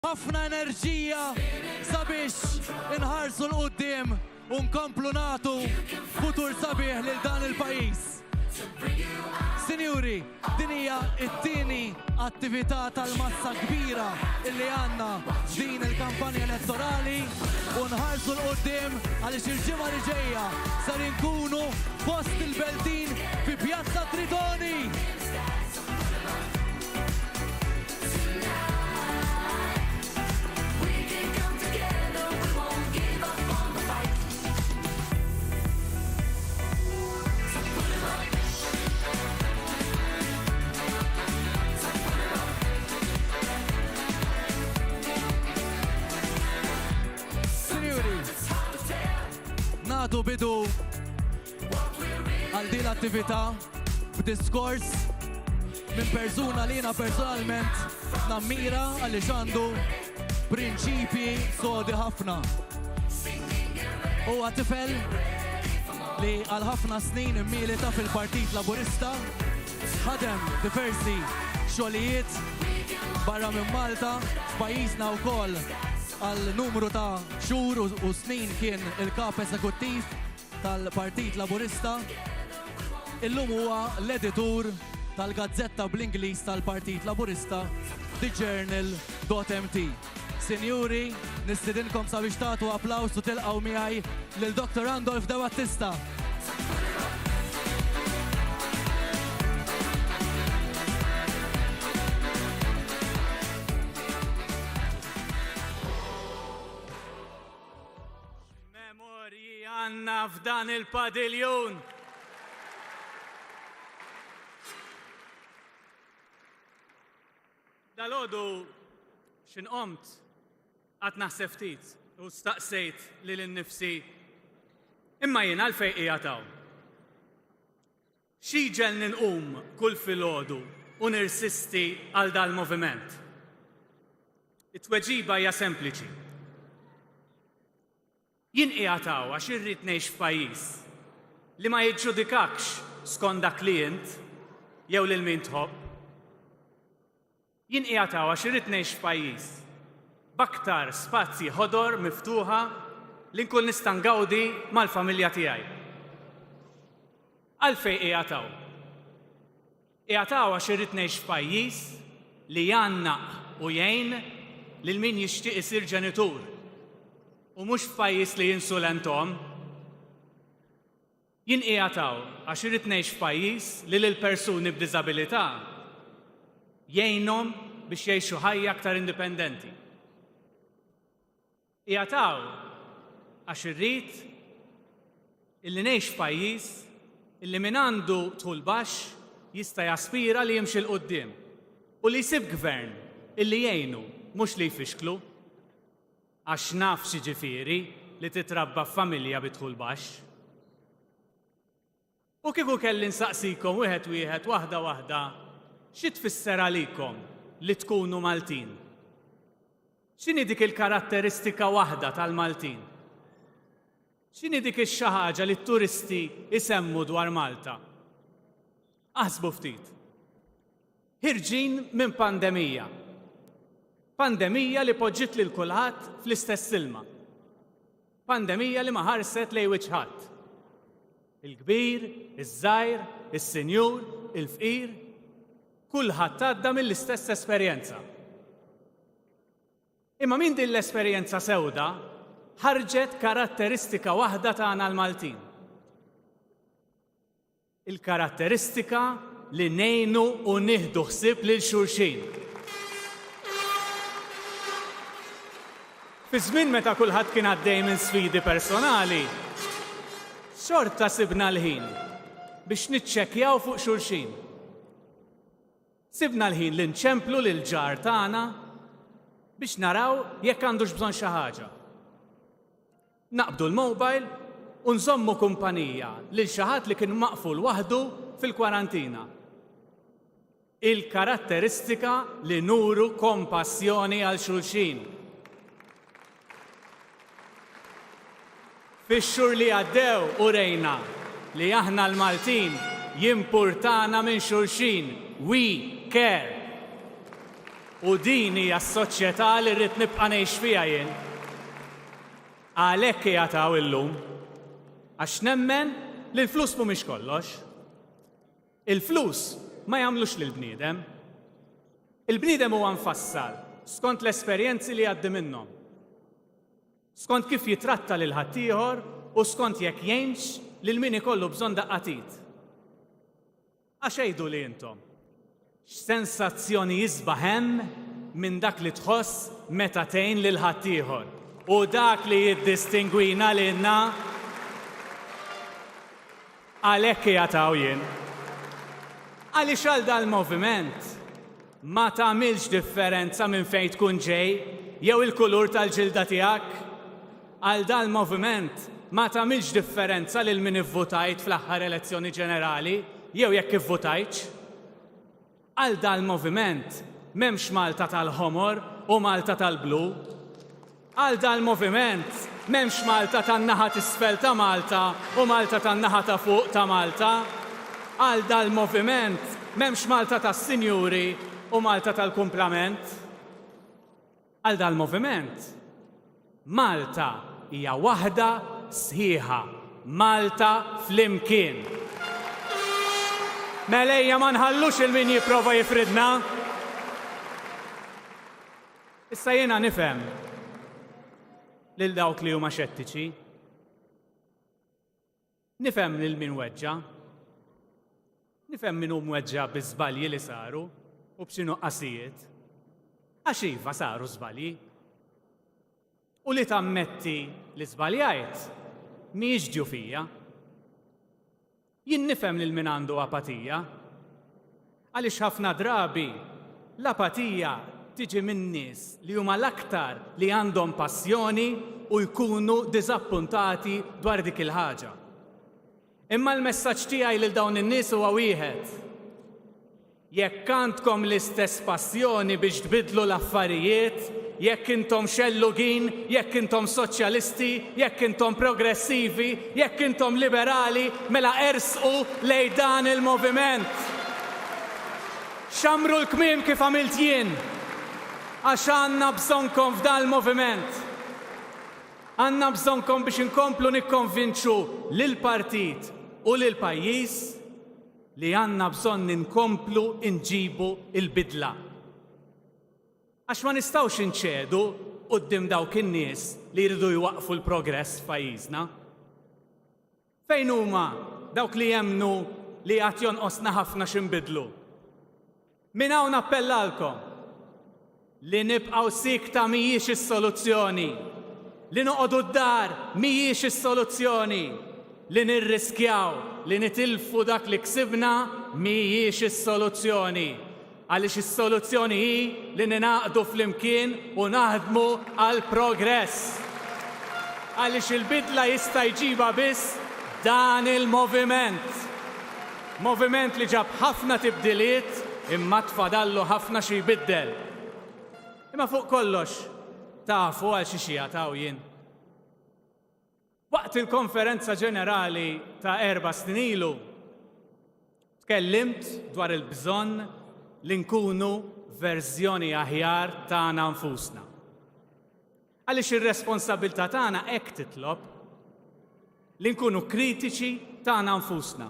Ħafna enerġija sabiex inħarsu 'l quddiem u nkomplu nagħtu futur sabiħ lil dan il-pajjiż. Sinjuri, din hija t-tieni attività tal-massa kbira illi għandna f'din il-kampanja elettorali u nħarsu 'l quddiem għaliex il-ġimgħa li ġejja ser inkunu fost il-Beltin fi Pjazza Tritoni! Sinjuri, nagħtu bidu għal din l-attività b'diskors minn persuna li jiena personalment nammira għaliex għandu prinċipji sodi ħafna. Huwa tifel li għal ħafna snin immilita fil-Partit Laburista, ħadem diversi xogħlijiet barra minn Malta, f'pajjiżna wkoll għal numru ta' xhur u snin kien il-kap eżekuttiv tal-Partit Laburista, illum huwa l-editur tal-gazzetta bl-Ingliż tal-Partit Laburista, The Journal dot MT. Sinjuri, nistidinkom sabiex tagħtu applaws u tilqgħu miegħi lil Dr. Randolph De Battista. X'memorji għandna f'dan il-padiljun! Dalgħodu x'in qomt qatt naħseb ftit u staqsejt lili nnifsi imma jien għalfejn qiegħed hawn? Xi jġegħelni nqum kull filgħodu u nirsisti għal dal-moviment? It-tweġiba hija sempliċi. Jien qiegħed hawn għax irrid ngħix f'pajjiż li ma jiġġudikakx skont dak li int jew lil min tħobb. Jien qiegħed hawn għax irrid ngħix f'pajjiż b'aktar spazji ħodor miftuħa li nkun nista' ngawdi mal-familja tiegħi. Għalfejn qiegħed hawn? Qiegħed hawn għax irrid ngħix f'pajjiż li jgħannaq u jgħin lil min jixtieq isir ġenitur u mhux f'pajjiż li jinsulenthom. Jien qiegħed hawn għax irrid ngħix f'pajjiż li lill-persuni b'diżabilità jgħinhom biex jgħixu ħajja aktar indipendenti. Qiegħed hawn għax irrid illi ngħix f'pajjiż illi min għandu dħul baxx jista' jaspira li jimxi 'l quddiem u li jsib gvern illi jgħinu mhux li jfixklu. Għax naf x'jiġifieri li titrabba f'familja bi dħul baxx. U kieku kelli nsaqsikom wieħed wieħed, waħda waħda, xi tfisser għalikom li tkunu Maltin? X'inhi dik il-karatteristika waħda tal-Maltin? X'inhi dik ix-xi ħaġa li t-turisti jsemmu dwar Malta? Aħsbu ftit. Ħirġin minn pandemija. Pandemija li poġġiet lil kulħadd fl-istess ilma. Pandemija li ma ħarset lejn wiċċ ħadd. Il-kbir, iż-żgħir, is-sinjur, il-fqir, kulħadd għadda mill-istess esperjenza. Imma minn din l-esperjenza sewda ħarġet karatteristika waħda tagħna l-Maltin. Il-karatteristika li ngħinu u nieħdu ħsieb lil xulxin. Fi żmien meta kulħadd kien għaddej minn sfidi personali, xorta sibna l-ħin biex niċċekkjaw fuq xulxin. Sibna l-ħin li nċemplu lill-ġar tagħna biex naraw jekk għandux bżonn xi ħaġa. Naqbdu l-mobile u nżommu kumpanija lil xi ħadd li kien maqful waħdu fil-kwarantina. Il-karatteristika li nuru kompassjoni għal xulxin. Fix-xhur li għaddew urejna li aħna l-Maltin jimpurtana minn xulxin, we care! U din hija s-soċjetà li rrid nibqa' ngħix fiha jien. Għalhekk qiegħed hawn illum. Għax nemmen li l-flus mhumiex kollox. Il-flus ma jagħmlux lill-bniedem. Il-bniedem huwa mfassal skont l-esperjenzi li jgħaddi minnhom. Skont kif jitratta lil ħaddieħor u skont jekk jgħinx lil min ikollu bżonn daqqa t'id. Għax għiduli intom, x'sensazzjoni isbaħ hemm minn dak li tħoss meta tgħin lil ħaddieħor? U dak li jiddistingwina lilna? Għalhekk qiegħed hawn jien. Għaliex għal dal-moviment ma tagħmilx differenza minn fejn tkun ġej jew il-kulur tal-ġilda tiegħek. Għal dal-moviment ma tagħmilx differenza lil min ivvutajt fl-aħħar elezzjoni ġenerali jew jekk ivvutajtx. Għal dal-moviment m'hemmx Malta tal-ħomor u Malta tal-blu. Għal dal-moviment m'hemmx Malta tan-naħa t'isfel ta' Malta u Malta tan-naħa ta' fuq ta' Malta. Għal dal-moviment m'hemmx Malta tas-sinjuri u Malta tal-kumplament. Għal dal-moviment, Malta hija waħda sħiħa, Malta flimkien. Mela ejja ma nħallux 'il min jipprova jifridna. Issa jiena nifhem lil dawk li huma xettiċi. Nifhem lil min weġġa'. Nifhem min hu mweġġa' bi żbalji li saru u b'xi nuqqasijiet. Għax iva saru żbalji. U li tammetti li żbaljajt mhijiex djufija. Jien nifhem lil min għandu apatija. Għaliex ħafna drabi l-apatija tiġi minn nies li huma l-aktar li għandhom passjoni u jkunu diżappuntati dwar dik il-ħaġa. Imma l-messaġġ tiegħi lil dawn in-nies huwa wieħed. Jekk għandkom l-istess passjoni biex tbiddlu l-affarijiet, jekk intom xellugin, jekk intom soċjalisti, jekk intom progressivi, jekk intom liberali, mela ersqu lejn dan il-moviment. Xammru l-kmiem kif għamilt jien, għax għandna bżonnkom f'dan il-moviment. Għandna bżonnkom biex inkomplu nikkonvinċu lill-partit u lill-pajjiż li għandna bżonn inkomplu nġibu l-bidla. Għax ma nistgħux inċedu quddiem dawk in-nies li jridu jwaqqfu l-progress f'pajjiżna. Fejn huma dawk li jemmnu li għad jonqosna ħafna xi nbiddlu? Minn hawn nappellalkom li nibqgħu siekta mhijiex is-soluzzjoni, li noqogħdu d-dar mhijiex is-soluzzjoni, li nirriskjaw li nitilfu dak li ksibna mhijiex is-soluzzjoni. Għaliex is-soluzzjoni hi li ningħaqdu flimkien u naħdmu għall-progress. Għaliex il-bidla jista' jġibha biss dan il-moviment. Moviment li ġab ħafna tibdiliet imma għad fadallu ħafna xi jbiddel. Imma fuq kollox, tafu għal xiex qiegħed hawn jien? Waqt il-konferenza ġenerali ta' erba' snin ilu, tkellimt dwar il-bżonn li nkunu verżjoni aħjar tagħna nfusna. Għaliex ir-responsabbiltà tagħna hekk titlob li nkunu kritiċi tagħna nfusna,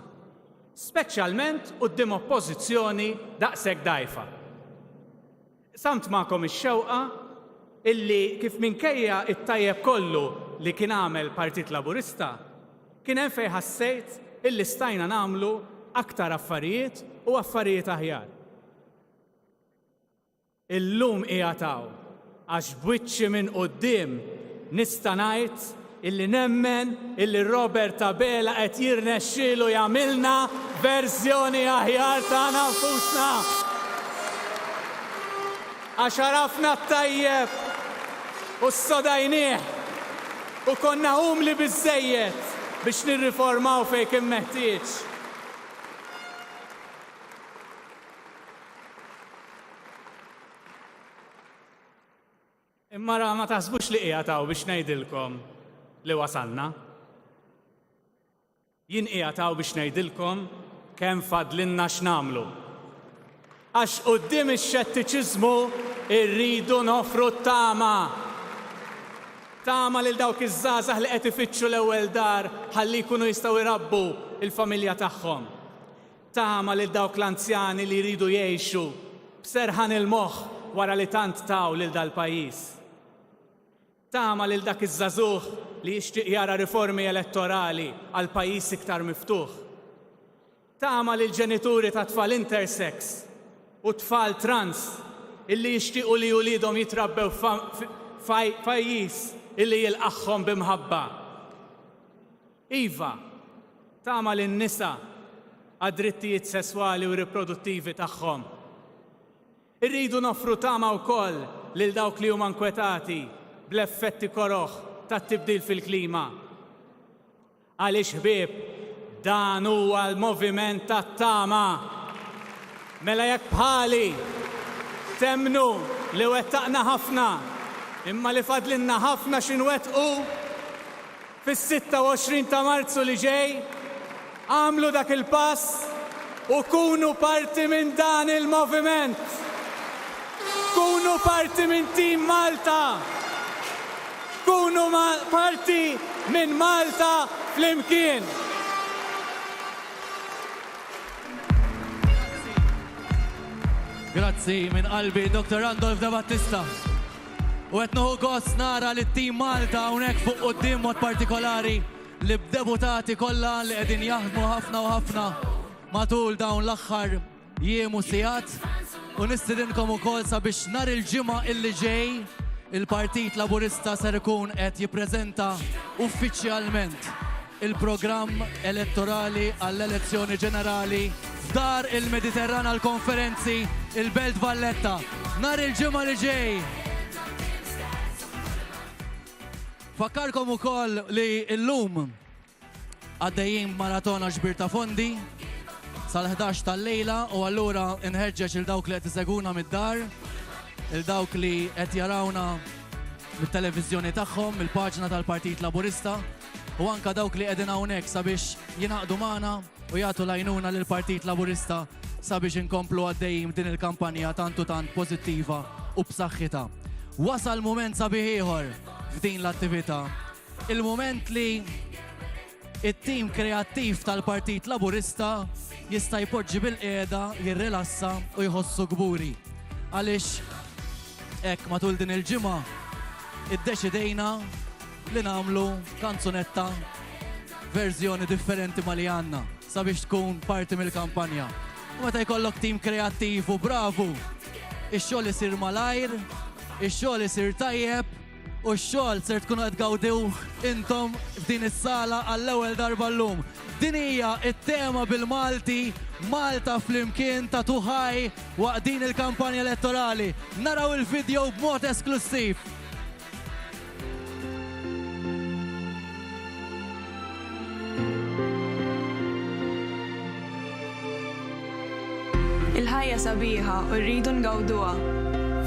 speċjalment quddiem oppożizzjoni daqshekk dgħajfa. Qsamt magħkom ix-xewqa illi kif minkejja t-tajjeb kollu li kien għamel Partit Laburista, kien hemm fejn ħassejt illi stajna nagħmlu aktar affarijiet u affarijiet aħjar. Illum qiegħed hawn għax b'wiċċi minn quddiem nista' ngħid Illi nemmen illi Robert Abela qed jirnexxielu jagħmilna verżjoni aħjar tagħna nfusna. Għax għarafna t-tajjeb u ssodajnieh u konna umli biżżejjed biex nirriformaw fejn kien meħtieġ. Imma ra ma taħsbux li qiegħed hawn biex ngħidilkom li wasalna. Jien qiegħed hawn biex ngħidilkom kemm fadlilna x'nagħmlu. Għax quddiem ix-xettiċiżmu rridu noffru t-tama. Tama lil dawk iż-żgħażagħ li qed ifittxu l-ewwel dar ħalli jkunu jistgħu jrabbu l-familja tagħhom. Tama lil dawk l-anzjani li jridu jgħixu b'serħan il-moħħ wara li tant taw lil dal-pajjiż. Tama lil dak iż-żagħżugħ li jixtieq jara riformi elettorali għal pajjiż iktar miftuħ. Tama lill-ġenituri ta' tfal intersex u tfal trans illi jixtiequ li uliedhom jitrabbew f'pajjiż illi jilqagħhom bi mħabba. Iva, tama lin-nisa għad-drittijiet sesswali u riproduttivi tagħhom. Irridu noffru tama wkoll lil dawk li huma nkwetati bl-effetti koroh tat-tibdil fil-klima. Għaliex ħbieb, dan huwa l-moviment tat-tama! Mela jekk bħali temmnu li wettaqna ħafna, imma li fadlilna ħafna xi nwettqu, fis-26 ta' Marzu li ġej, agħmlu dak il-pass u kunu parti minn dan il-moviment! Kunu parti minn Team Malta! Kunu parti minn Malta Flimkien! Grazzi minn qalbi Dr. Randolph De Battista. U qed nieħu gost nara li t-Team Malta hawnhekk fuq quddiem mod partikolari li b'deputati kollha li qegħdin jaħdmu ħafna u ħafna matul dawn l-aħħar jiem u sigħat u nistidinkom ukoll sabiex nhar il-Ġimgħa illi ġej il-Partit Laburista ser ikun qed jippreżenta uffiċjalment il-programm elettorali għall-elezzjoni ġenerali f'Dar il-Mediterran għall-Konferenzi il-Belt Valletta nhar il-Ġimgħa li ġej. Fakkarkom ukoll li llum Għaddejjin b'maratona ġbir ta' fondi sal-11 tal-lejla u allura nħeġġeġ il dawk li qed iseguna mid-dar, il dawk li qed jarawna mit-televiżjoni tagħhom, mill-paġna tal-Partit Laburista u anka dawk li qegħdin hawnhekk sabiex jingħaqdu magħna u jagħtu l-għajnuna lill-Partit Laburista sabiex inkomplu għaddejjin din il-kampanja tant u tant pożittiva u b'saħħitha. Wasal mument sabiħ ieħor f'din l-attività Il-mument li it-tim kreattiv tal-Partit Laburista jista' jpoġġi bilqiegħda, jirrilassa u jħossu kburi. Għaliex hekk matul din il-ġimgħa iddeċidejna li nagħmlu kanzunetta verżjoni differenti ma li għandna sabiex tkun parti mill-kampanja. U meta jkollok tim kreattiv u bravu, ix-xogħol isir malajr, ix-xogħol isir tajjeb, U x-xogħol ser tkunu qed tgawduh intom f'din is-sala għall-ewwel darba llum. Din hija t-tema bil-Malti Malta Flimkien ta' Tuħaj waqt din il-kampanja elettorali. Naraw il-video b'mod esklussiv. Il-ħajja sabiħa u rridu ngawduha.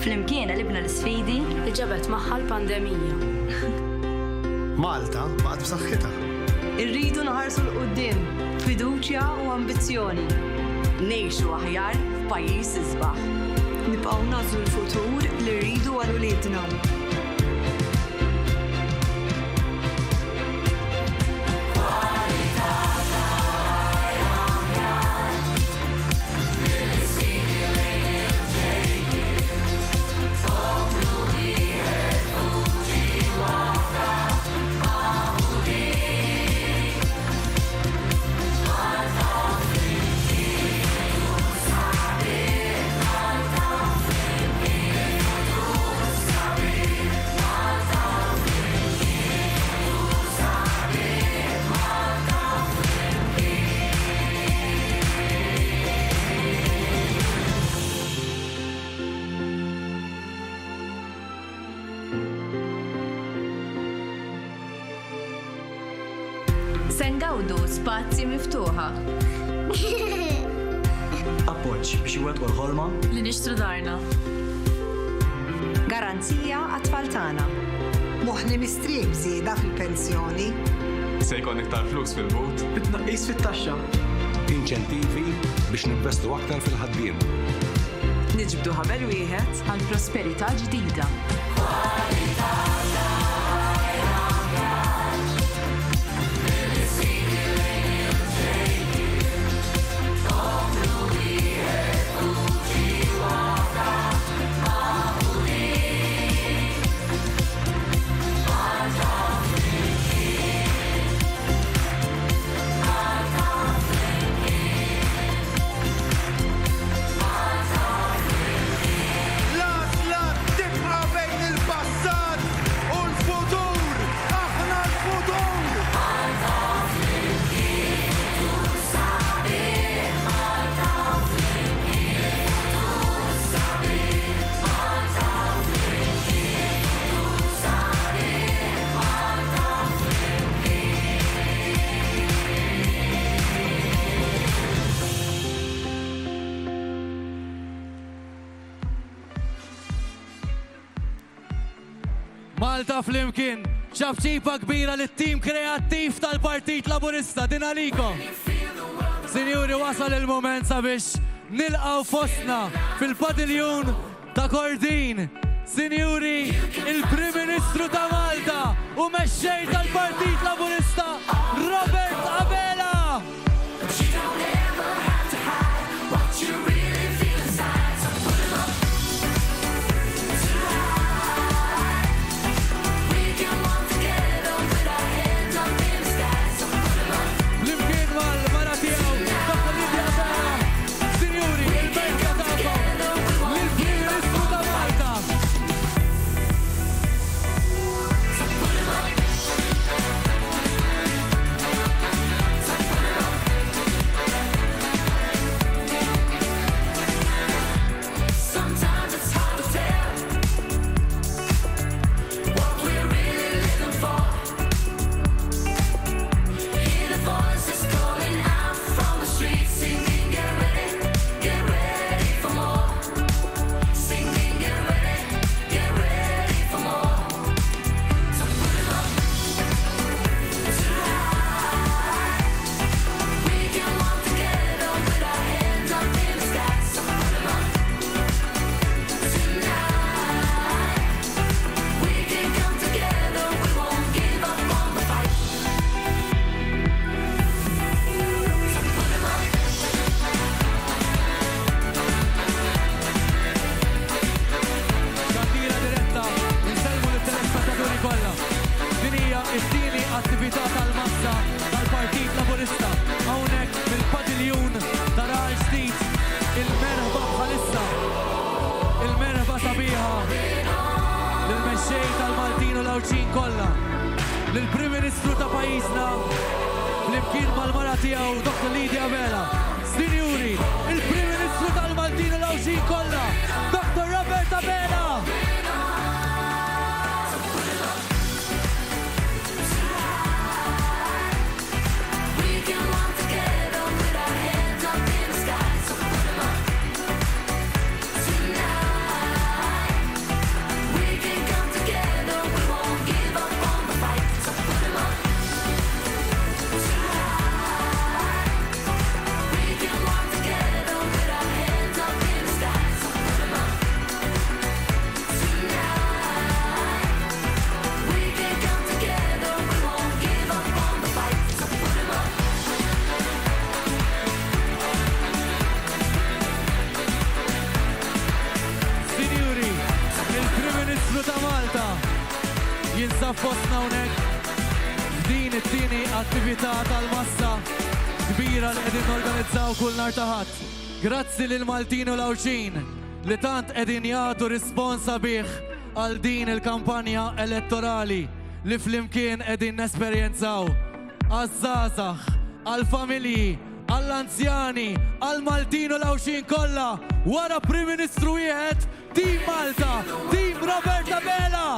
Flimkien għelibna l-isfidi. Li ġabet magħha l-pandemija. Malta baqgħet b'saħħitha. Irridu nħarsu 'l quddiem b'fiduċja u ambizzjoni. Ngħixu aħjar f'pajjiż isbaħ. Nibqgħu nagħżlu l-futur li rridu għal uliedna. Se ngawdu spazji miftuħa. Appoġġ biex iwettqu l-ħolma. Li nixtru darna. Garanzija għat-tfal tagħna. Moħħni mistrieħ b'żieda fil-pensjoni. Se jkollna iktar flus fil-but. Bi tnaqqis fit-taxxa. Inċentivi biex ninvestu aktar fil-ħaddiema. Niġbdu ħabel wieħed. Għal prosperità ġdida. L-għażla tibqa' bejn il-passat u l-futur. Aħna l-futur! Malta flimkien, ċapċipa kbira lit-tim kreattiv tal-Partit Laburista, din għalikom. Sinjuri, wasal il-moment sabiex nilqgħu fostna fil-padiljun ta' Kordin, Sinjuri, il-Prim Ministru ta' Malta u Mexxej tal-Partit Laburista, Robert Abela! Flimkien mal-mara tiegħu, Dr. Lydia Abela, Sinjuri, il-merħba tagħkom lill-Prim Ministru ta' Malta. Xandira diretta, insellmu lit-telespettaturi kollha. Din hija t-tieni attività tal-massa tal-Partit Laburista hawnhekk mill-padiljun ta' Raħal Ġdid. Il-merħba bħalissa, il-merħba sabiħa lill-mexxej tal-Maltin u l-Għawdxin kollha, lill-Prim Ministru ta' pajjiżna flimkien mal-mara tiegħu Dr. Lydia Abela. Sinjuri, il-Prim Ministru tal-Maltin u l-Għawdxin kollha, Dr. Robert Abela! Sinjuri, il-Prim Ministru ta' Malta jinsab fostna hawnhekk f'din it-tieni attività tal-massa kbira li qegħdin norganizzaw kull nhar ta' Ħadd. Grazzi lill-Maltin u l-Għawdxin li tant qegħdin jagħtu rispons sabiħ għal din il-kampanja elettorali li flimkien qegħdin nesperjenzaw. Għaż-żgħażagħ, għall-familji, għall-anzjani, għall-Maltin u l-Għawdxin kollha, wara Prim Ministru wieħed, Team Malta, Team Robert Abela!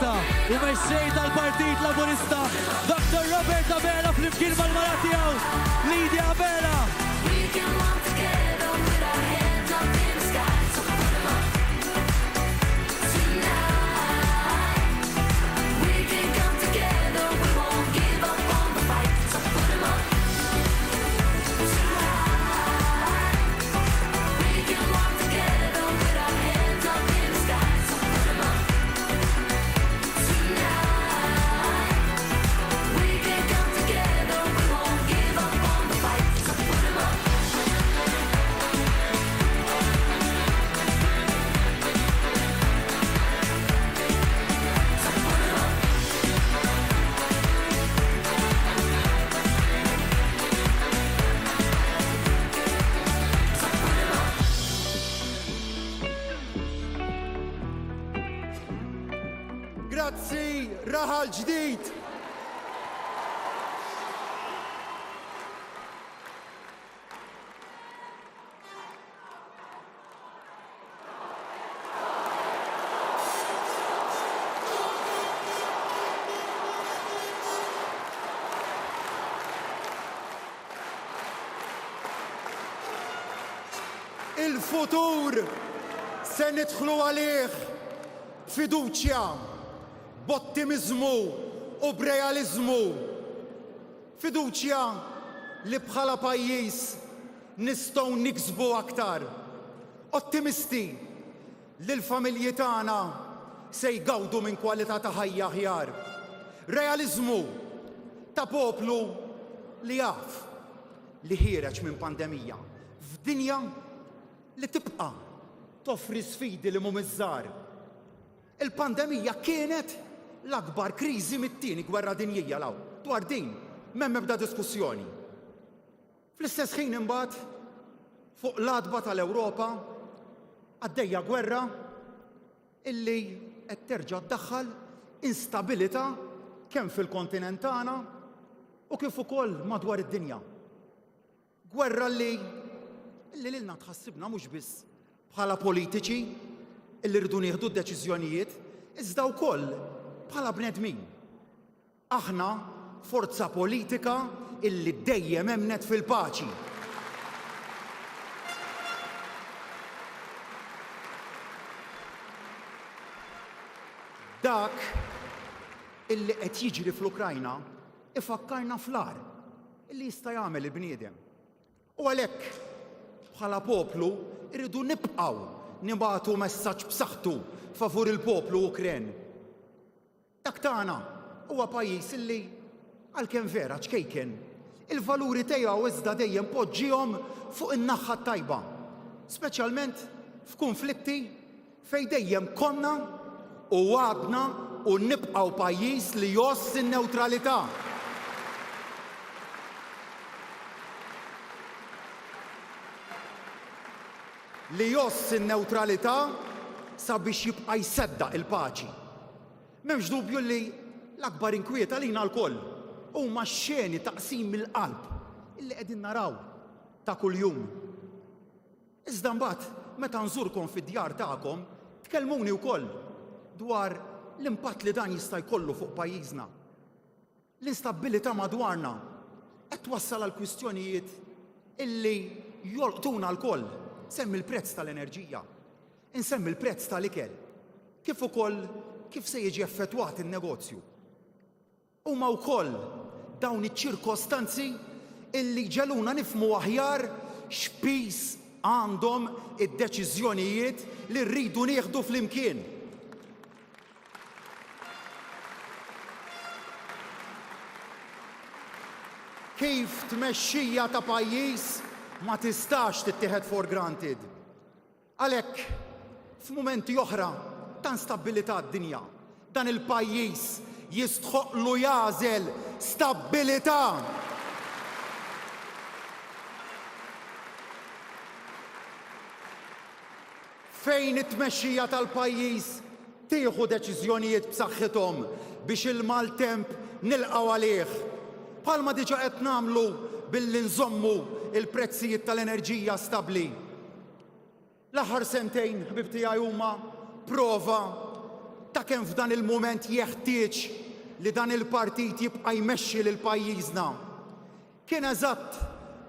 Malta u mexxej tal-Partit Laburista, Dr. Robert Abela flimkien mal-mara tiegħu, Lydia Abela. Grazzi, Raħal Ġdid! Il-futur se nidħlu għalih b'fiduċja, b'ottimiżmu u b'realiżmu. Fiduċja li bħala pajjiż nistgħu niksbu aktar. Ottimisti li l-familji tagħna se jgawdu minn kwalità ta' ħajja aħjar. Realiżmu ta' poplu li jaf li ħiereġ minn pandemija f'dinja li tibqa' toffri sfidi li mhumiex żgħar. Il-pandemija kienet l-akbar kriżi mit-Tieni Gwerra Dinjija 'l hawn. Dwar din m'hemm ebda diskussjoni. Fl-istess ħin imbagħad, fuq l-għatba tal-Ewropa għaddejja gwerra illi qed terġa' ddaħħal instabilità kemm fil-kontinent tagħna u kif ukoll madwar id-dinja. Gwerra li li lilna tħassibna mhux biss bħala politiċi illi rridu nieħdu d-deċiżjonijiet, iżda wkoll bħala bnedmin. Aħna forza politika illi dejjem emmnet fil-paċi. Dak illi qed jiġri fl-Ukrajna ifakkarna fl-agħar illi jista' jagħmel il-bniedem. U għalhekk, bħala poplu, irridu nibqgħu nibagħtu messaġġ b'saħħtu favur il-poplu Ukren. Dak tagħna huwa pajjiż illi, għalkemm vera ċkejken, il-valuri tiegħu iżda dejjem poġġihom fuq in-naħha t-tajba, speċjalment f'kunflitti fejn dejjem konna u għadna u nibqgħu pajjiż li jgħożż in-newtralità. Li jgħożż in-newtralità sabiex jibqa' jseddaq il-paċi. M'hemmx dubju li l-akbar inkwiet għalina lkoll huma x-xeni ta' qsim mill-qalb illi qegħdin naraw ta' kuljum. Iżda mbagħad meta nżurkom fid-djar tagħkom, tkellmuni wkoll dwar l-impatt li dan jista' jkollu fuq pajjiżna. L-instabbilità madwarna qed twassal għal kwistjonijiet illi jolqtuna lkoll. Semmi l-prezz tal-enerġija, insemmi l-prezz tal-ikel, kif ukoll kif se jiġi effettwat in-negozju. Huma wkoll dawn iċ-ċirkostanzi illi jġegħluna nifhmu aħjar x'piż għandhom id-deċiżjonijiet li rridu nieħdu flimkien. Kif tmexxija ta' pajjiż ma tistax tittieħed for granted. Għalhekk, f'mumenti oħra ta' instabbilità d-dinja, dan il-pajjiż jistħoqqlu jagħżel stabbilità. Fejn it-tmexxija tal-pajjiż tieħu deċiżjonijiet b'saħħithom biex il-maltemp nilqgħu għalih, bħalma diġà qed nagħmlu billi nżommu l-prezzijiet tal-enerġija stabbli. L-aħħar sentejn, ħbieb tiegħi, huma prova. ta' kemm f'dan il-mument jeħtieġ li dan il-partit jibqa' jmexxi lil pajjiżna. Kien eżatt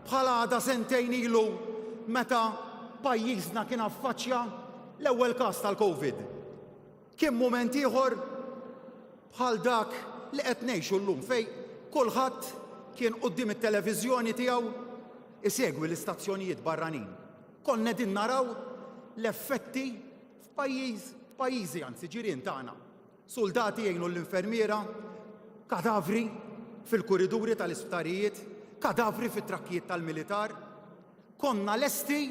bħal għada sentejn ilu meta pajjiżna kien affaċċja l-ewwel każ tal-Covid. Kien mument ieħor bħal dak li qed ngħixu llum fejn kulħadd kien quddiem it-televiżjoni tiegħu isegwi l-istazzjonijiet barranin. Konna qegħdin naraw l-effetti f'pajjiż, f'pajjiżi anzi ġirien tagħna. Suldati jgħinu l-infermiera, kadavri fil-kuriduri tal-isptarijiet, kadavri fit-trakkijiet tal-militar. Konna lesti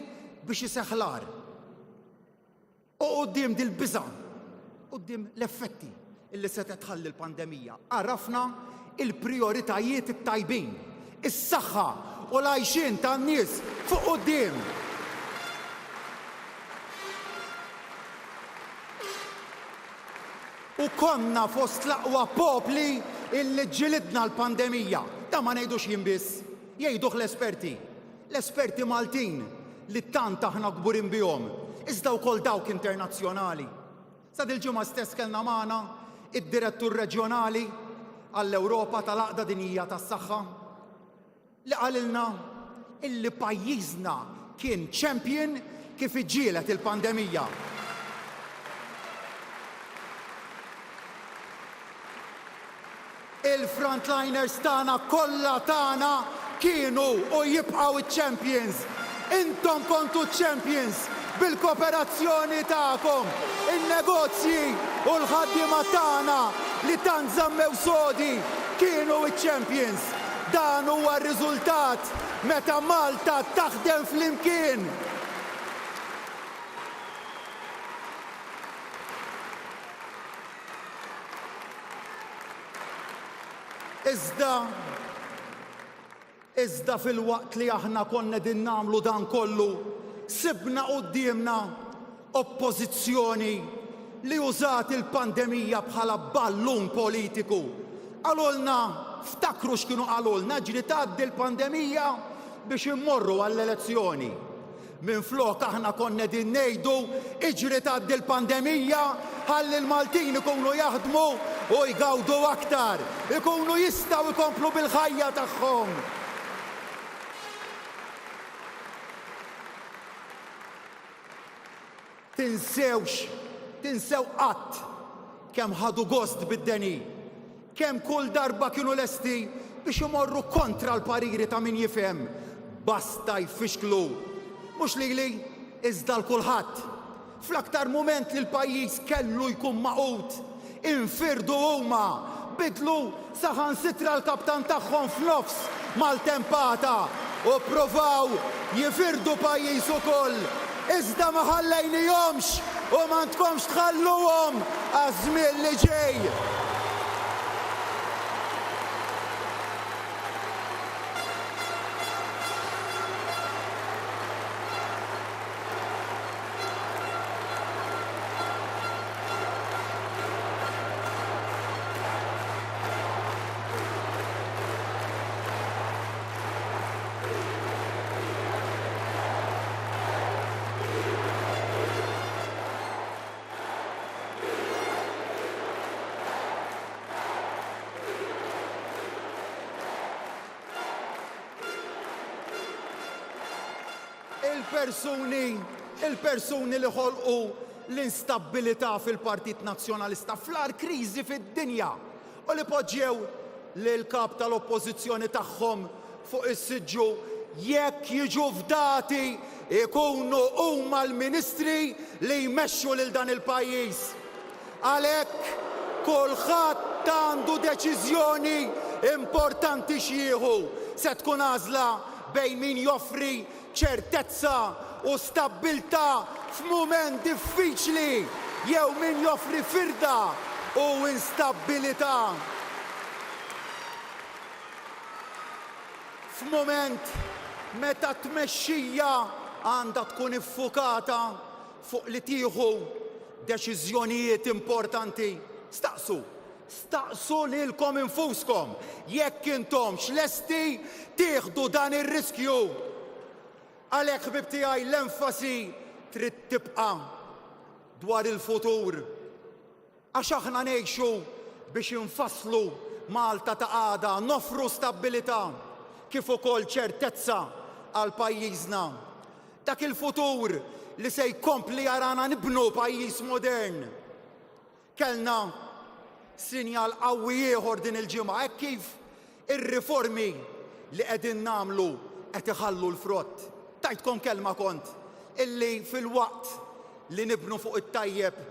biex iseħħ l-agħar. U quddiem dil-biża', quddiem l-effetti illi setgħet tħalli l-pandemija, għarafna il-prijoritajiet it-tajbin, is-saħħa u l-għajxien tan-nies fuq quddiem. U konna fost l-aqwa popli illi ġġilidna l-pandemija. Dan ma ngħidux jien biss, jgħiduh l-esperti. L-esperti Maltin li tant aħna kburin bihom, iżda wkoll dawk internazzjonali. Sa dil-ġimgħa stess kellna magħna id-Direttur Reġjonali għall-Ewropa tal-Għaqda Dinjija tas-Saħħa, li qalilna illi pajjiżna kien champion kif iġġieled il-pandemija. Il-frontliners tagħna kollha tagħna kienu u jibqgħu ċ-champions. Intom kontu ċ-champions bil-koperazzjoni tagħkom, in-negozji u l-ħaddiema tagħna li tant żammew sodi kienu ċ-champions. Dan huwa r-riżultat meta Malta taħdem flimkien. Iżda, iżda filwaqt li aħna konna qegħdin nagħmlu dan kollu, sibna quddiemna Oppożizzjoni li użat il-pandemija bħala ballun politiku. Qalulna, ftakru x'kienu qalulna, ġri tgħaddi l-pandemija biex immorru għall-elezzjoni. Minflok aħna konna qegħdin ngħidu iġri tgħaddi l-pandemija ħalli l-Maltin ikunu jaħdmu u jgawdu aktar, ikunu jistgħu jkomplu bil-ħajja tagħhom. Tinsewx, tinsew qatt kemm ħadu gost bid-deni, kemm kull darba kienu lesti biex imorru kontra l-pariri ta' min jifhem, basta jfixklu, mhux lili, iżda 'l kulħadd. Fl-aktar mument li l-pajjiż kellu jkun magħqud, infirdu huma, bidlu saħansitra l-kaptan tagħhom f'nofs maltempata u ppruvaw jifirdu pajjiż ukoll. Iżda ma ħallejnihomx u m'għandkomx tħalluhom għaż-żmien li ġej. Il-persuni, il-persuni li ħolqu l-instabbilità fil-Partit Nazzjonalista fl-agħar kriżi fid-dinja u li poġġew lill-Kap tal-Oppożizzjoni tagħhom fuq is-siġġu jekk jiġu fdati jkunu huma l-Ministri li jmexxu lil dan il-pajjiż. Għalhekk kulħadd għandu deċiżjoni importanti x'jieħu. Se tkun għażla bejn min joffri ċertezza u stabbiltà f'mument diffiċli jew min joffri firda u instabbilità. F'mument meta t-tmexxija għandha tkun iffukata fuq li tieħu deċiżjonijiet importanti, staqsu, staqsu lilkom infuskom jekk intomx lesti tieħdu dan ir-riskju. Għalhekk ħbieb tiegħi l-enfasi trid tibqa' dwar il-futur. Għax aħna ngħixu biex infasslu Malta ta' għada, noffru stabbilità kif ukoll ċertezza għal pajjiżna. Dak il-futur li se jkompli jarana nibnu pajjiż modern. Kellna sinjal qawwi ieħor din il-ġimgħa hekk kif ir-riformi li qegħdin nagħmlu qed iħallu l-frott. Tajtkom kelma kont illi filwaqt li nibnu fuq it-tajjeb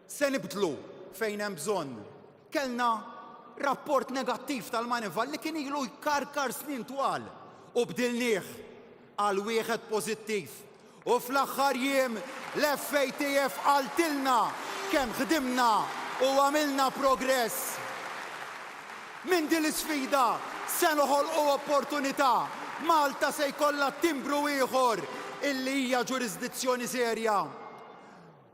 se nibdlu fejn hemm bżonn. Kellna rapport negattiv tal-Manival li kien ilu jkarkar snin twal u bdilnieh għal wieħed pożittiv. U fl-aħħar jiem l-FATF qaltilna kemm ħdimna u għamilna progress. Minn din l-isfida se noħolqu opportunità. Malta se jkollha timbru ieħor illi hija ġurisdizzjoni serja.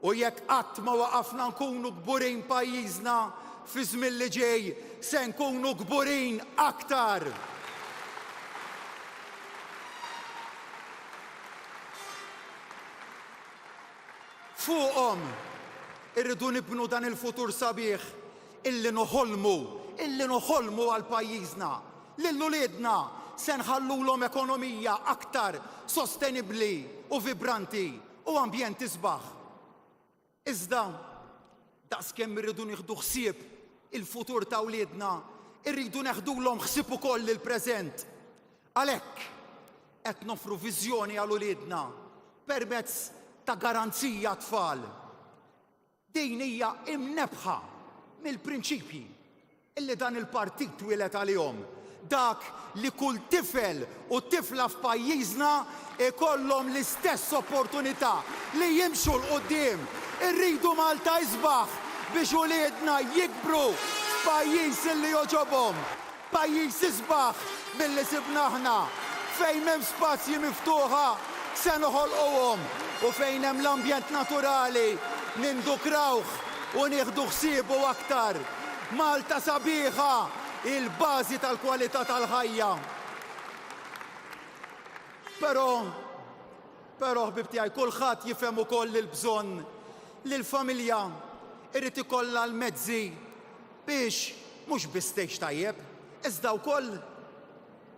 U jekk qatt ma waqafna nkunu kburin pajjiżna, fiż-żmien li ġej se nkunu kburin aktar. Fuqhom irridu nibnu dan il-futur sabiħ illi noħolmu, illi noħolmu għal pajjiżna. Lil uliedna se nħallulhom ekonomija aktar sostenibbli u vibranti u ambjent isbaħ. Iżda, daqskemm irridu nieħdu ħsieb il-futur ta' wliedna, irridu neħdulhom ħsieb ukoll il-preżent. Għalhekk, qed noffru viżjoni għal uliedna permezz ta' garanzija għat-tfal. Din hija imnebbħa mill-prinċipji illi dan il-partit twieled għalihom, dak li kull tifel u tifla f'pajjiżna jkollhom l-istess opportunità li jimxu 'l quddiem. Irridu Malta isbaħ biex uliedna jikbru f'pajjiż illi jogħġobhom. Pajjiż isbaħ milli sibna aħna, fejn m'hemm spazji miftuħa se noħolquhom u fejn hemm l-ambjent naturali nindukrawh u nieħdu ħsiebu aktar. Malta sabiħa hi l-bażi tal-kwalità tal-ħajja. Però, però ħbieb tiegħi kulħadd jifhem ukoll il-bżonn li l-familja jrid ikollha l-mezzi biex mhux biss tgħix tajjeb, iżda wkoll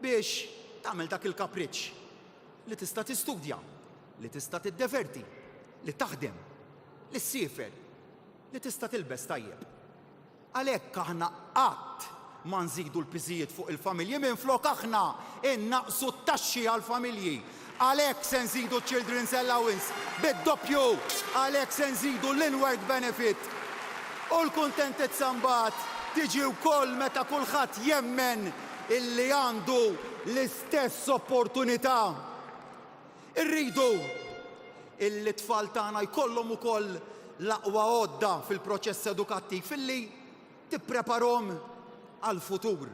biex tagħmel dak il-kapriċċ li tista' tistudja, li tista' tiddeverti, li taħdem, li ssiefer, li tista' tilbes tajjeb. Għalhekk aħna qatt ma nżidu l-piżijiet fuq il-familji, minflok aħna nnaqqsu t-taxxi għall-familji. Għalhekk se nżidu ċ-Children's Allowance bid-doppju, għalhekk se nżidu l-in-work benefit. U l-kuntentizza mbagħad tiġi wkoll meta kulħadd jemmen illi għandu l-istess opportunità. Irridu illi t-tfal tagħna jkollhom ukoll l-aqwa għodda fil-proċess edukattiv illi tippreparhom għall-futur.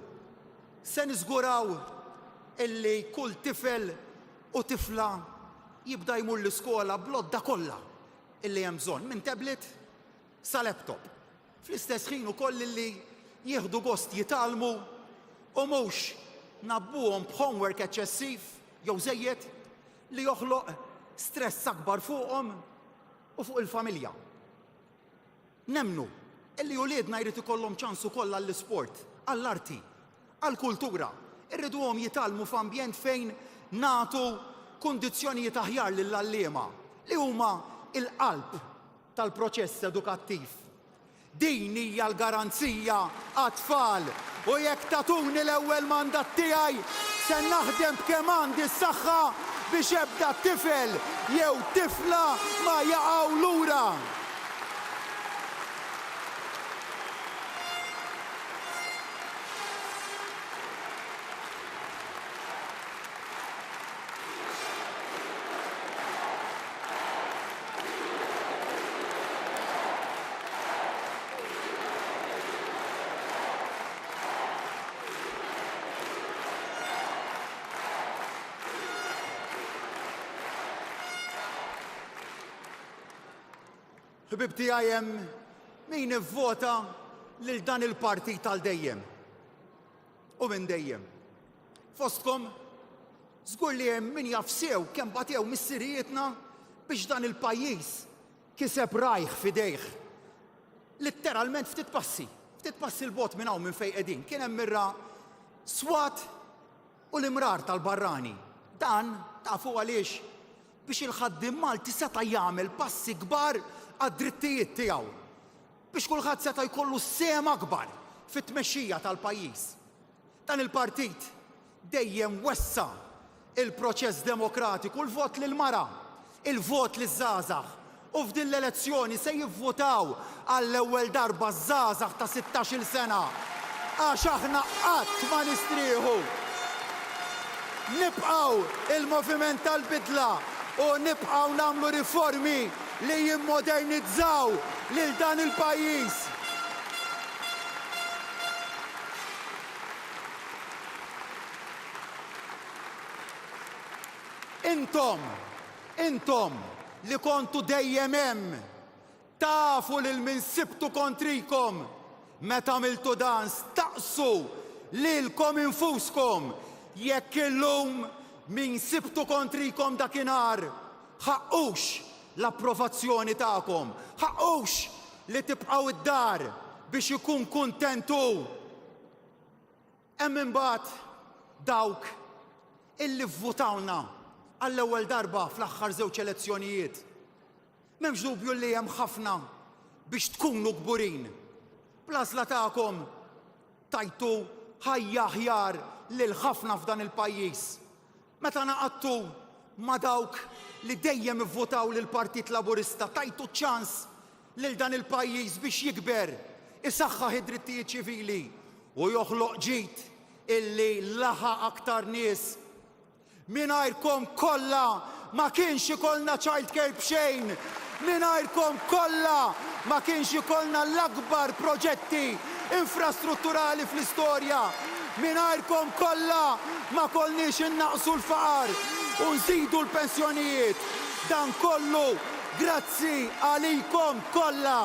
Se niżguraw illi kull tifel u tifla jibda jmur l-iskola bl-għodda kollha illi hemm bżonn, minn tablet sa laptop. Fl-istess ħin ukoll illi jieħdu gost jitgħallmu u mhux ngħabbuhom b'homework eċċessiv jew żejjed li joħloq stress akbar fuqhom u fuq il-familja. Nemmnu illi uliedna jrid ikollhom ċans ukoll għall-isport, għall-arti, għall-kultura. Irriduhom jitgħallmu f'ambjent fejn nagħtu kundizzjonijiet aħjar lill-għalliema li huma l-qalb tal-proċess edukattiv. Din hija l-garanzija għat-tfal u jekk tagħtuni l-ewwel mandat tiegħi se naħdem b'kemm għandi s-saħħa biex ebda tifel jew tifla ma jaqgħu lura. Ħbieb tiegħi hemm min ivvota lil dan il-partit għal dejjem. U minn dejjem. Fostkom żgur li hemm min jaf sew kemm batew missirijietna biex dan il-pajjiż kiseb rajh f'idejh. Litteralment ftit passi, ftit passi 'l bogħod minn hawn minn fejn qegħdin, kien hemm ir-ra swat u l-imrar tal-barrani. Dan, tafu għaliex? Biex il-ħaddiem Malti seta' jagħmel passi kbar għad-drittijiet tiegħu. Biex kulħadd seta' jkollu sehem akbar fit-tmexxija tal-pajjiż. Dan il-partit dejjem wessa' il-proċess demokratiku, l-vot lill-mara, il-vot liż-żgħażagħ u f'din l-elezzjoni se jivvutaw għall-ewwel darba ż-żgħażagħ ta' sittax-il sena għax aħna qatt ma nistrieħu. Nibqgħu il-moviment tal-bidla u nibqgħu nagħmlu riformi li jimmodernizzaw lil dan il-pajjiż. Intom, intom li kontu dejjem hemm, tafu lil min sibtu kontrikom. Meta għamiltu dan, staqsu lilkom infuskom jekk illum min sibtu kontrikom dakinhar ħaqqux l-approvazzjoni tagħkom, ħaqqux li tibqgħu d-dar biex ikun kuntent hu. Hemm imbagħad dawk illi vvutawlna għall-ewwel darba fl-aħħar żewġ elezzjonijiet. M'hemmx dubju li hemm ħafna biex tkunu kburin. Bl-għażla tagħkom tajtu ħajja aħjar lil ħafna f'dan il-pajjiż. Meta ngħaqadtu ma' dawk li dejjem ivvutaw lill-Partit Laburista tajtu ċ-ċans lil dan il-pajjiż biex jikber, isaħħaħ id-drittijiet ċivili u joħloq ġid illi laħaq aktar nies. Mingħajrkom kollha ma kienx ikollna child care b'xejn! Mingħajrkom kollha ma kienx ikollna l-akbar proġetti infrastrutturali fl-istorja! Mingħajrkom kollha ma kollniex innaqqsu l-faqar u nżidu l-pensjonijiet! Dan kollu grazzi għalikom kollha!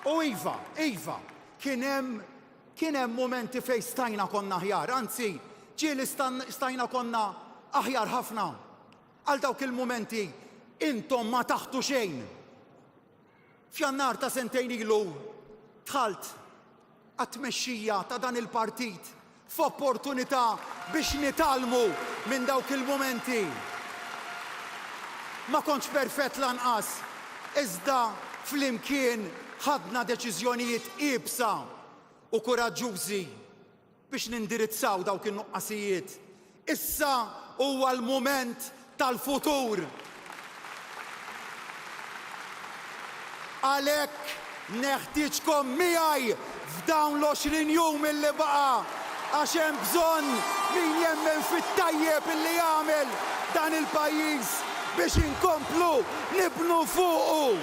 U iva, iva, kien hemm kien hemm mumenti fejn stajna konna aħjar, anzi, ġieli stajna konna aħjar ħafna. Għal dawk il-mumenti intom ma taħtu xejn. F'Jannar ta' sentejn ilu dħalt għat-tmexxija ta' dan il-partit f'opportunità biex nitgħallmu minn dawk il-mumenti. Ma kontx perfett lanqas, iżda flimkien ħadna deċiżjonijiet iebsa u kuraġġużi. biex nindirizzaw dawk in-nuqqasijiet. Issa huwa l-mument tal-futur. Għalhekk neħtieġkom miegħi f'dawn l-20 jum illi baqa' għax hemm bżonn min jemmen fit-tajjeb illi jagħmel dan il-pajjiż biex inkomplu nibnu fuqu.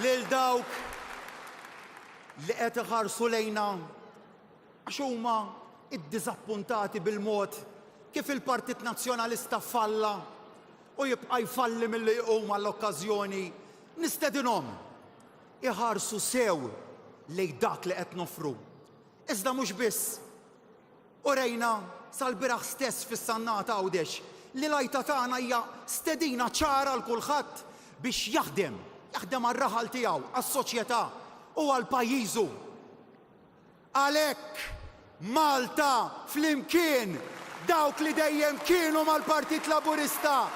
Lil dawk li qed iħarsu lejna għax huma iddiżappuntati bil-mod kif il-Partit Nazzjonalista falla u jibqa' jfalli milli jqum għall-okkażjoni, nistedinhom iħarsu sew lejn dak li qed noffru. Iżda mhux biss. Urejna sal-bieraħ stess fis-Sannat Għawdex li l-għajta tagħna hija stedina ċara għal kulħadd biex jaħdem, jaħdem għar-raħal tiegħu, għas-soċjetà u għal pajjiżu. Għalhekk, Malta flimkien, dawk li dejjem kienu mal-Partit Laburista,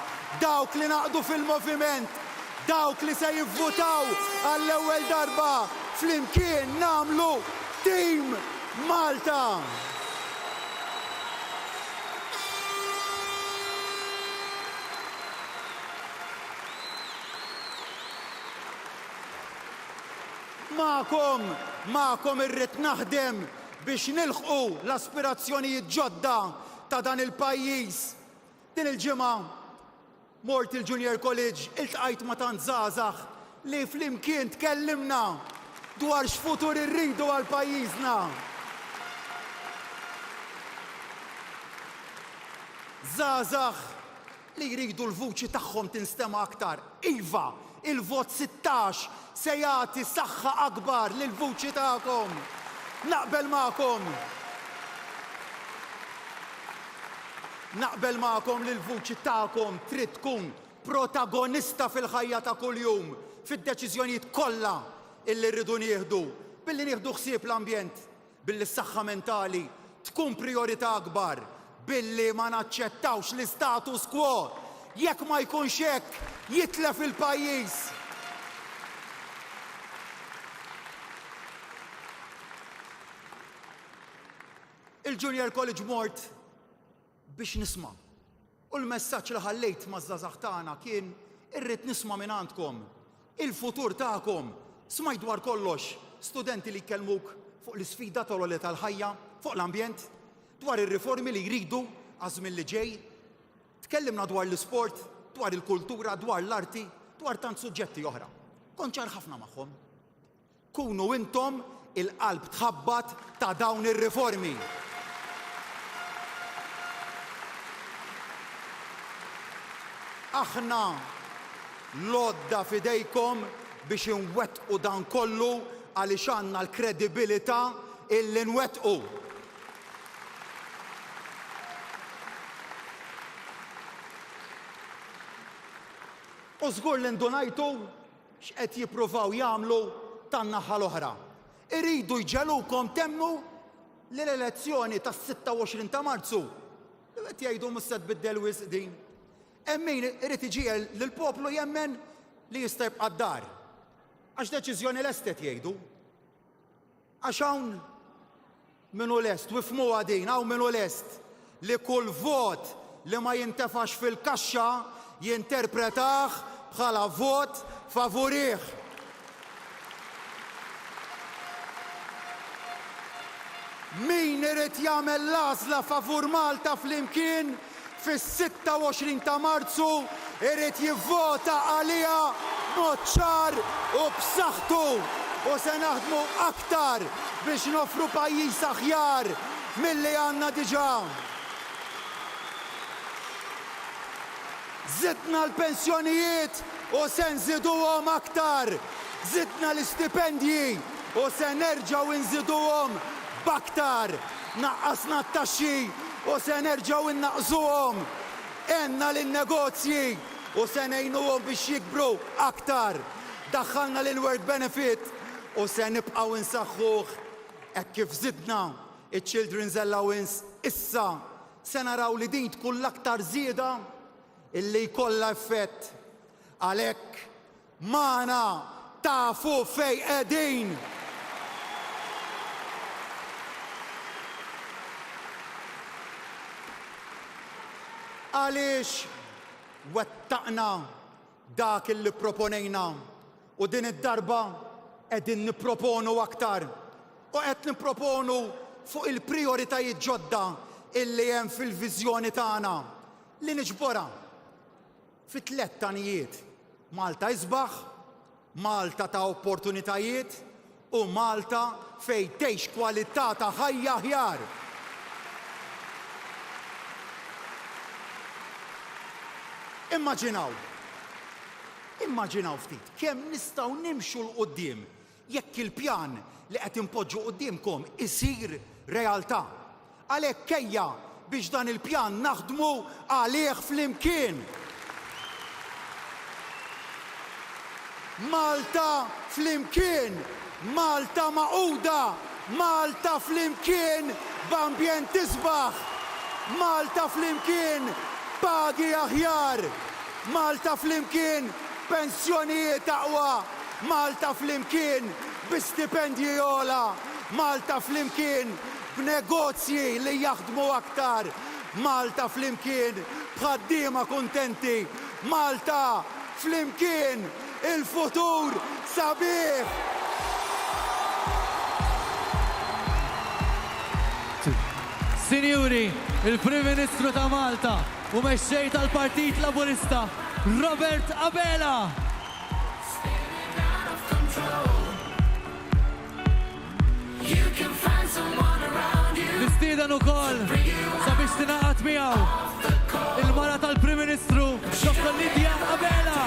dawk li ngħaqdu fil-Moviment, dawk li se jivvutaw għall-ewwel darba, flimkien nagħmlu Team Malta! Magħkom, magħkom irrid naħdem biex nilħqu l-aspirazzjonijiet ġodda ta' dan il-pajjiż. Din il-ġimgħa mort il-Junior College, iltqajt ma' tant żgħażagħ li flimkien tkellimna dwar x'futur irridu għal pajjiżna. Żgħażagħ li jridu l-vuċi tagħhom tinstema' aktar. Iva, il-vot 16 se jagħti saħħa akbar lill-vuċi tagħkom. Naqbel magħkom. Naqbel magħkom li l-vuċi tagħkom trid tkun protagonista fil-ħajja ta' kuljum, fid-deċiżjonijiet kollha illi rridu nieħdu, billi nieħdu ħsieb l-ambjent, billi s-saħħa mentali tkun prijorità akbar, billi ma naċċettawx l-istatus quo. Jekk ma jkunx hekk, jitlef il-pajjiż. Il-Junior College mort biex nisma'. U l-messaġġ li ħallejt maż-żgħażagħ tagħna kien irrid nisma' mingħandkom. Il-futur tagħkom. Smajt dwar kollox, studenti li jkellmuk fuq l-isfida tal-għoli tal-ħajja, fuq l-ambjent, dwar ir-riformi li jridu għaż-żmien li ġej. Tkellimna dwar l-isport, dwar il-kultura, dwar l-arti, dwar tant suġġetti oħra. Kont ċar ħafna magħhom. Kunu intom il-qalb tħabbat ta' dawn ir-riformi. Aħna l-għodda f'idejkom biex inwettqu dan kollu għaliex għandna l-kredibilità illi nwettqu. U żgur li ndunajtu X'qed jippruvaw jagħmlu tan-naħa l-oħra? Iridu jġegħlukom temmnu li l-elezzjoni tas-26 ta' Marzu, li qed jgħidu mhux se tbiddel wisq din. Hemm min irid iġiegħel lill-poplu jemmen li jista' jibqa' d-dar. Għax deċiżjoni lest qed jgħidu. Għax hawn min hu lest, u ifhmuha din, hawn min hu lest li kull vot li ma jintefax fil-kaxxa jinterpretah bħala vot favurih. Min irid jagħmel l-għażla favur Malta Flimkien fis-26 ta' Marzu irid jivvota għaliha b'mod ċar u b'saħħtu u se naħdmu aktar biex noffru pajjiż aħjar milli għandna diġà. Żidna l-pensjonijiet u se nżiduhom aktar. Żidna l-istipendji u se nerġgħu nżiduhom b'aktar. Naqqasna t-taxxi u se nerġgħu nnaqqsuhom. Għenna lin-negozji u se ngħinuhom biex jikbru aktar. Daħħalna l-in-work benefit u se nibqgħu nsaħħuh hekk kif żidna ċ-children's allowance issa se naraw li din tkun l-aktar żieda illi jkollha effett. Għalhekk, magħna tafu fejn qegħdin! Għaliex wettaqna dak illi pproponejna u din id-darba qegħdin nipproponu aktar u qed nipproponu fuq il-prijoritajiet ġodda illi hemm fil-viżjoni tagħna li niġborha fi tlett għanijiet, Malta isbaħ, Malta ta' opportunitajiet u Malta fejn tgħix kwalità ta' ħajja aħjar. Immaġinaw, immaġinaw ftit kemm nistgħu nimxu 'l quddiem jekk il-pjan li qed inpoġġu quddiemkom isir realtà. Għalhekk ejja biex dan il-pjan naħdmu għalih flimkien. Malta flimkien, Malta magħquda, Malta flimkien b'ambjent isbaħ, Malta flimkien b'pagi aħjar, Malta flimkien b'pensjonijiet aqwa, Malta flimkien bi stipendji ogħla, Malta flimkien b'negozji li jaħdmu aktar, Malta flimkien b'ħaddiema kuntenti, Malta flimkien il-futur sabiħ! Sinjuri, il-Prim Ministru ta' Malta u Mexxej tal-Partit Laburista, Robert Abela! Nistieden ukoll sabiex tingħaqad miegħu. Ministru Dr. Lydia Abela.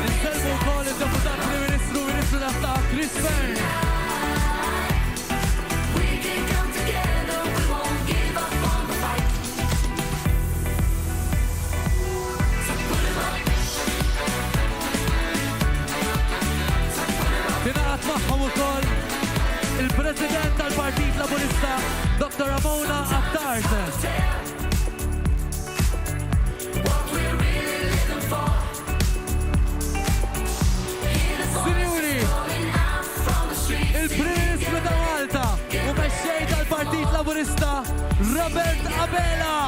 Insellmu wkoll id-Deputat Prim Ministru Ministru tas-Saħħa Chris Fearne. Tingħaqad magħhom ukoll il-President tal-Partit Laburista, Dr. Ramona Attard. Sinjuri, il-Prim Ministru ta' Malta u mexxej tal-Partit Laburista, Robert Abela.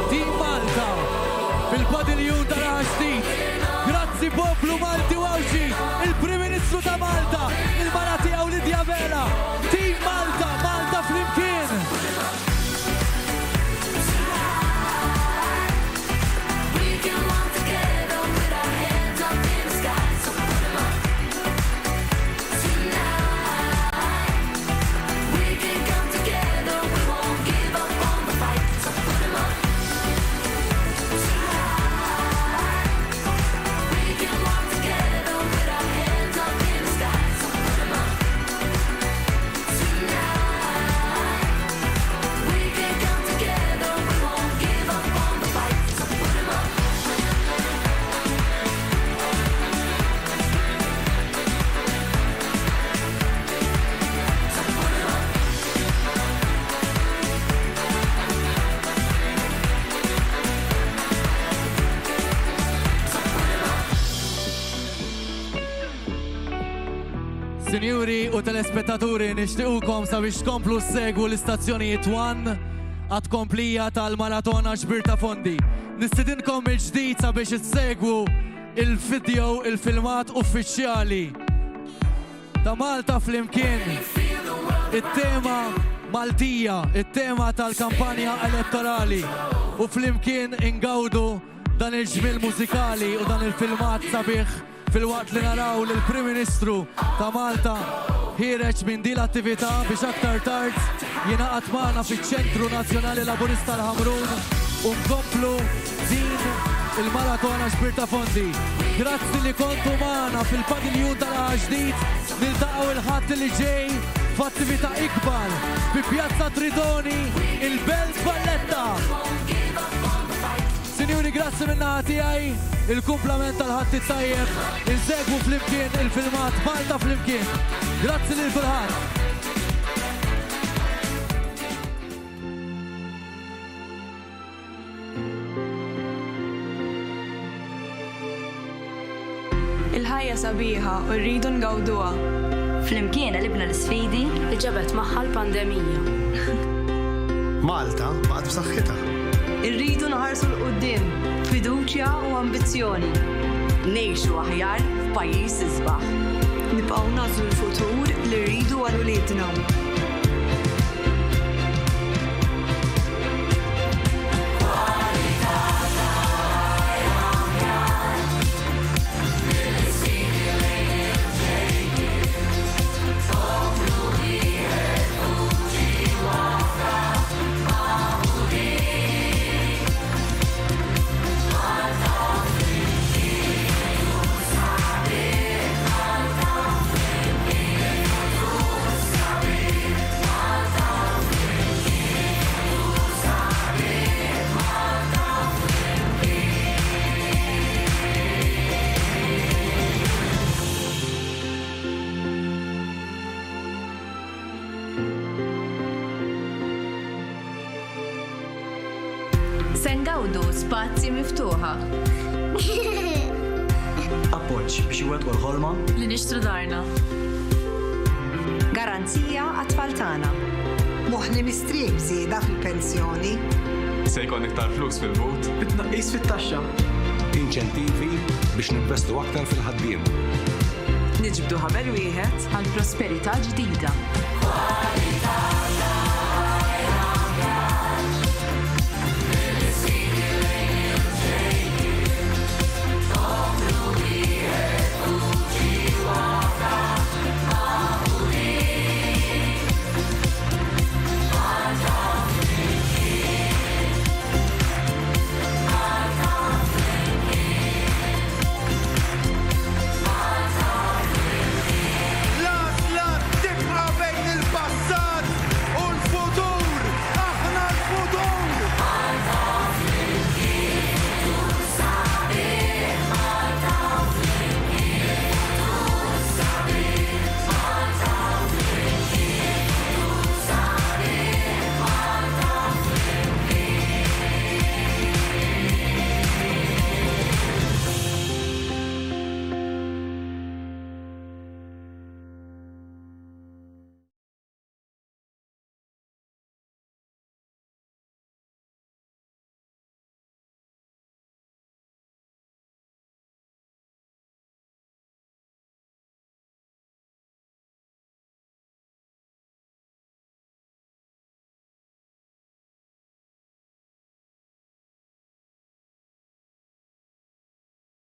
Team Malta fil-padiljun tal Ġdid. Grazzi poplu Malti u Għawdxi, il-Prim Ministru ta' Malta, il-mara tiegħu Lydia Vela. Team Malta, Malta flimkien. Sinjuri u telespettaturi, nixtiequkom sabiex tkomplu ssegwu l-istazzjonijiet One għat-tkomplija tal-maratona ġbir ta' fondi. Nistidinkom mill-ġdid sabiex issegwu il-video, il-filmat uffiċjali ta' Malta Flimkien, it-tema Maltija, it-tema tal-kampanja elettorali u flimkien ingawdu dan il-ġmiel mużikali u dan il-filmat sabiħ filwaqt li naraw lill-Prim Ministru ta' Malta ħiereġ minn din l-attività biex aktar tard jingħaqad magħna fiċ-Ċentru Nazzjonali Laburista l-Ħamrun u nkomplu din il-maratona ġbir ta' fondi. Grazzi li kontu magħna fil-padiljun tal-Għaxa Ġdid, niltaqgħu il-Ħadd li ġej f'attività ikbar fi Pjazza Tritoni, il-Belt Valletta. Sinjuri, grazzi min-naħa tiegħi, il-kumplament tal-Ħadd it-tajjeb, insegwu flimkien il-filmat Malta Flimkien. Grazzi lil kulħadd. Il-ħajja sabiħa u rridu ngawduha. Flimkien għelibna l-isfidi. Li ġabet magħha l-pandemija. Malta baqgħet b'saħħitha. Irridu nħarsu 'l quddiem b'fiduċja u ambizzjoni. Ngħixu aħjar f'pajjiż isbaħ. Nibqgħu nagħżlu l-futur li rridu għal uliedna. Se ngawdu spazji miftuħa. Appoġġ biex iwettqu l-ħolma. Li nixtru darna. Garanzija għat-tfal tagħna. Moħħni mistrieħ b'żieda fil-pensjoni. Se jkollna iktar flus fil-but. Bi tnaqqis fit-taxxa. Inċentivi biex ninvestu aktar fil-ħaddiema. Niġbdu ħabel wieħed. Għal prosperità ġdida.